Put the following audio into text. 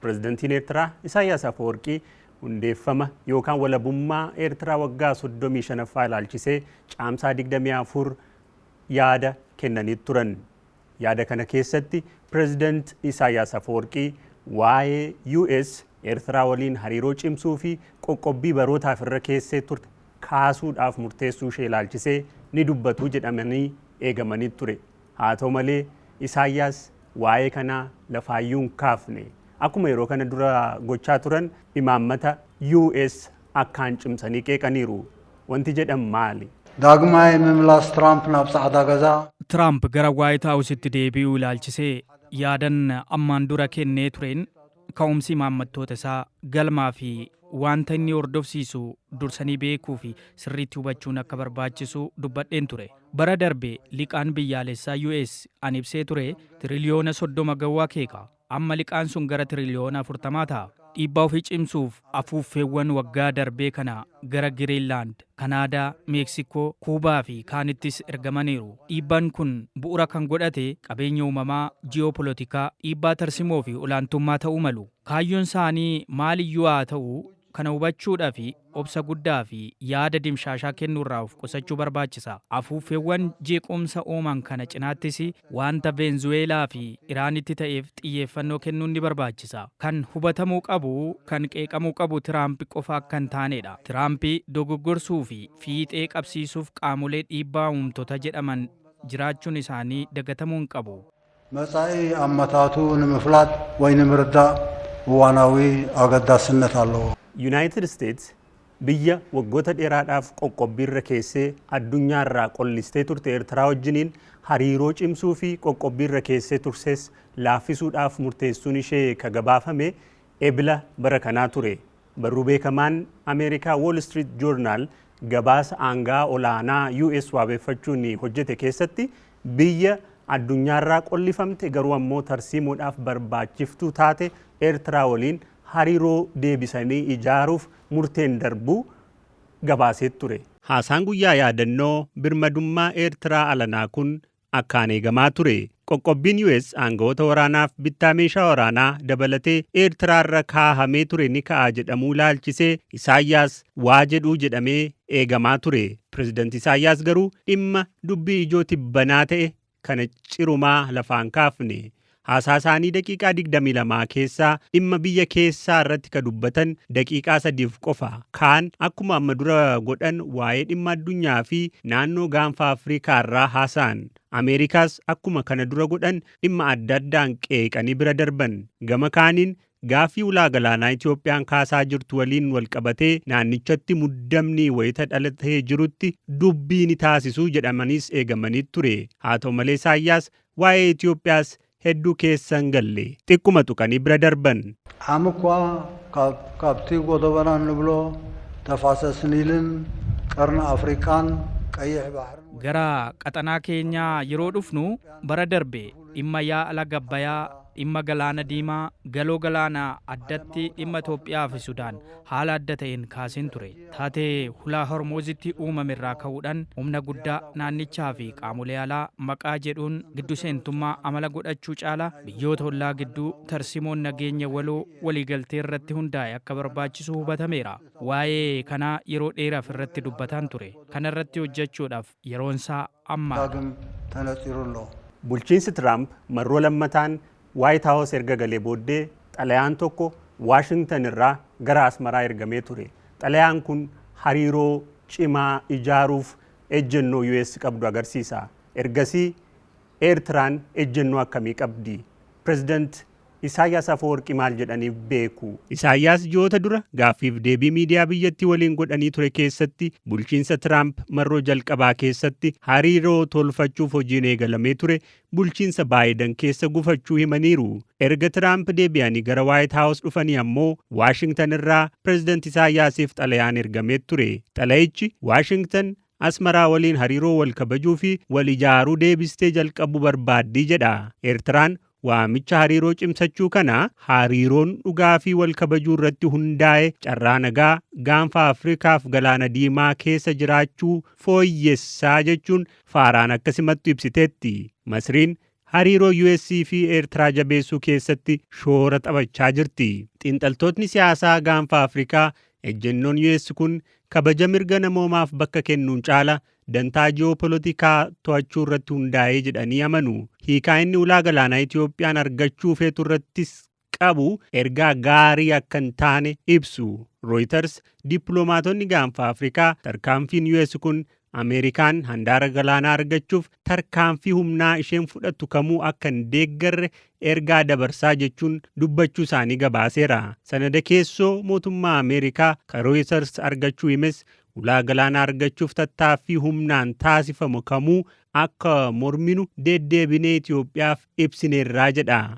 Pirezidantiin Eertiraa Isaayyaas Afawarqii hundeeffama yookaan walabummaa Eertiraa waggaa 35ffaa ilaalchisee Caamsaa 24 yaada kennanii turan. Yaada kana keessatti Pireezidant Isaayyaas Afawarqii waa'ee US Eertiraa waliin hariiroo cimsuu fi qoqqobbii barootaaf irra keessee turte kaasuudhaaf murteessuu ishee ilaalchisee ni dubbatu jedhamanii eegamanii ture. Haa ta'u malee, Isaayyaas waa'ee kanaa lafaayyuu hin kaafne. Akkuma yeroo kana dura gochaa turan, imaammata US akkaan cimsanii qeeqaniiru. Wanti jedhan maali? ዳግማይ ምምላስ ትራምፕ ናብ ጻዕዳ ገዛ Tiraamp gara Waayit Haawusitti deebi'uu ilaalchisee yaadan ammaan dura kennee tureen, ka'umsi imaammattoota isaa, galmaa fi wanta inni hordofsiisu dursanii beekuu fi sirriitti hubachuun akka barbaachisu dubbadheen ture. Bara darbe liqaan biyyaalessaa US an ibsee ture tiriliyoona 30 ga'uu akeeka. Amma liqaan sun gara tiriliyoona 40 ta'a. Dhiibbaa ofii cimsuuf afuuffeewwan waggaa darbee kana gara Giriinlaand, Kanaadaa, Meeksikoo, Kuubaa fi kaanittis ergamaniiru. Dhiibbaan kun bu'uura kan godhate qabeenya uumamaa, ji'oopolotikaa, dhiibbaa tarsimoo fi olaantummaa ta'uu malu. Kaayyoon isaanii maaliyyuu haa ta'u, kana hubachuudhaa fi obsa guddaa fi yaada dimshaashaa kennuurraa of qusachuu barbaachisa. Afuuffeewwan jeequmsa uuman kana cinaattis wanta Veenzuweelaa fi Iraanitti ta'eef xiyyeeffannoo kennuun ni barbaachisa. Kan hubatamuu qabu, kan qeeqamuu qabu Tiraamp qofa akka hin taanedha. Tiraamp dogoggorsuu fi fiixee qabsiisuuf qaamolee dhiibbaa uumtoota jedhaman jiraachuun isaanii dagatamuu hin qabu. መጻኢ ኣመታቱ ንምፍላጥ ወይ ንምርዳእ እዋናዊ ኣገዳስነት ኣለዎ። Yuunaayitid Isteets biyya waggoota dheeraadhaaf qoqqobbiirra keessee addunyaarraa qollistee turte Eertiraa wajjiniin hariiroo cimsuu fi qoqqobbiirra keessee turses laaffisuudhaaf murteessuun ishee ka gabaafame Ebila bara kanaa ture. Barruu beekamaan Ameerikaa Wall Street Journal gabaasa aangaa olaanaa US waabeeffachuun hojjete keessatti, biyya addunyaarraa qollifamte garuu ammoo tarsiimoodhaaf barbaachiftuu taate Eertiraa waliin hariiroo deebisanii ijaaruuf murteen darbuu gabaasee ture. Haasaan guyyaa yaadannoo birmadummaa Eertiraa alanaa kun akkaan eegamaa ture. Qoqqobbiin US aangawoota waraanaaf bittaa meeshaa waraanaa dabalatee Eertiraarra kaahamee ture ni ka'a jedhamuu ilaalchisee Isaayyaas waa jedhuu jedhamee eegamaa ture. Pireezidanti Isaayyaas garuu dhimma dubbii ijoo tibbanaa ta'e kana cirumaa lafaan kaafne. Haasaa isaanii daqiiqaa 22 keessaa dhimma biyya keessaa irratti ka dubbatan daqiiqaa 3f qofa. Kaan akkuma amma dura godhan waa'ee dhimma addunyaa fi naannoo Gaanfa Afrikaa irraa haasa'an. Ameerikaas akkuma kana dura godhan dhimma adda addaan qeeqanii bira darban. Gama kaaniin, gaaffii ulaa galaanaa Itoophiyaan kaasaa jirtu waliin wal qabatee naannichatti muddamni wayita dhalatee jirutti dubbii ni taasisuu jedhamaniis eegamanii ture. Haa ta'u malee, Isaayyaas waa'ee Itoophiyaas hedduu keessa hin galle, xiqquma tuqanii bira darban. ዓሚ እኳ ካብቲ ጎደበና እንብሎ ተፋሰስ ኒልን ቀርኒ ኣፍሪቃን ቀይሕ ባሕርን Gara qaxanaa keenyaa yeroo dhufnu, bara darbe dhimma yaa'a laga Abbayyaa, dhimma Galaana Diimaa, galoo galaanaa, addatti dhimma Itoophiyaa fi Sudaan haala adda ta'een kaaseen ture. Taatee hulaa Hormoozitti uumame irraa ka'uudhaan humna guddaa naannichaa fi qaamolee alaa maqaa jedhuun giddu seentummaa amala godhachuu caalaa biyyoota ollaa gidduu tarsimoon nageenya waloo waliigaltee irratti hundaa'e akka barbaachisu hubatameera. Waa'ee kanaa yeroo dheeraaf irratti dubbataan ture. Kana irratti hojjechuudhaaf yeroonsaa ammaadha. ዳግም ተነጺሩ ኣሎ። Bulchiinsi Tiraamp marroo lammataan Waayit Haawus erga galee booddee xalayaan tokko Waashingtan irraa gara Asmaraa ergamee ture. Xalayaan kun hariiroo cimaa ijaaruuf ejjennoo US qabdu agarsiisa. Ergasii Eertiraan ejjennoo akkamii qabdi? Pireezidant Isaayyaas Afawarqii maal jedhanii beeku? Isaayyaas ji'oota dura gaaffiif deebii miidiyaa biyyattii waliin godhanii ture keessatti, bulchiinsa Tiraamp marroo jalqabaa keessatti hariiroo tolfachuuf hojiin eegalamee ture bulchiinsa Baayiden keessa gufachuu himaniiru. Erga Tiraamp deebi'anii gara Waayit Haawus dhufanii ammoo Waashingtan irraa Pireezidant Isaayyaasiif xalayaan ergamee ture. Xalayichi Waashingtan Asmaraa waliin hariiroo wal kabajuu fi wal ijaaruu deebistee jalqabuu barbaaddii jedha. Eertiraan waamicha hariiroo cimsachuu kana hariiroon dhugaa fi wal kabajuu irratti hundaa'e carraa nagaa Gaanfa Afrikaaf Galaana Diimaa keessa jiraachuu fooyyessaa jechuun faaraan akkasimattu ibsiteetti. Masriin Hariiroo US fi Eertiraa jabeessuu keessatti shoora taphachaa jirti. Xiinxaltootni siyaasaa gaanfa Afrikaa ejjennoon US kun kabaja mirga namoomaaf bakka kennuun caala dantaa ji'opolitikaa to'achuu irratti hundaa'ee jedhanii amanu. Hiikaa inni ulaa galaanaa Itiyoophiyaan argachuu feetu irrattis qabu ergaa gaarii akka hin taane ibsu. Reuters dippiloomaatonni gaanfa Afrikaa tarkaanfiin US kun Ameerikaan handaara galaanaa argachuuf tarkaanfii humnaa isheen fudhattu kamuu akka hin deeggarre ergaa dabarsaa jechuun dubbachuu isaanii gabaaseera. Sanada keessoo mootummaa Ameerikaa kan Reuters argachuu himes ulaa galaanaa argachuuf tattaaffii humnaan taasifamu kamuu akka morminu deddeebinee Itoophiyaaf ibsineerraa jedha.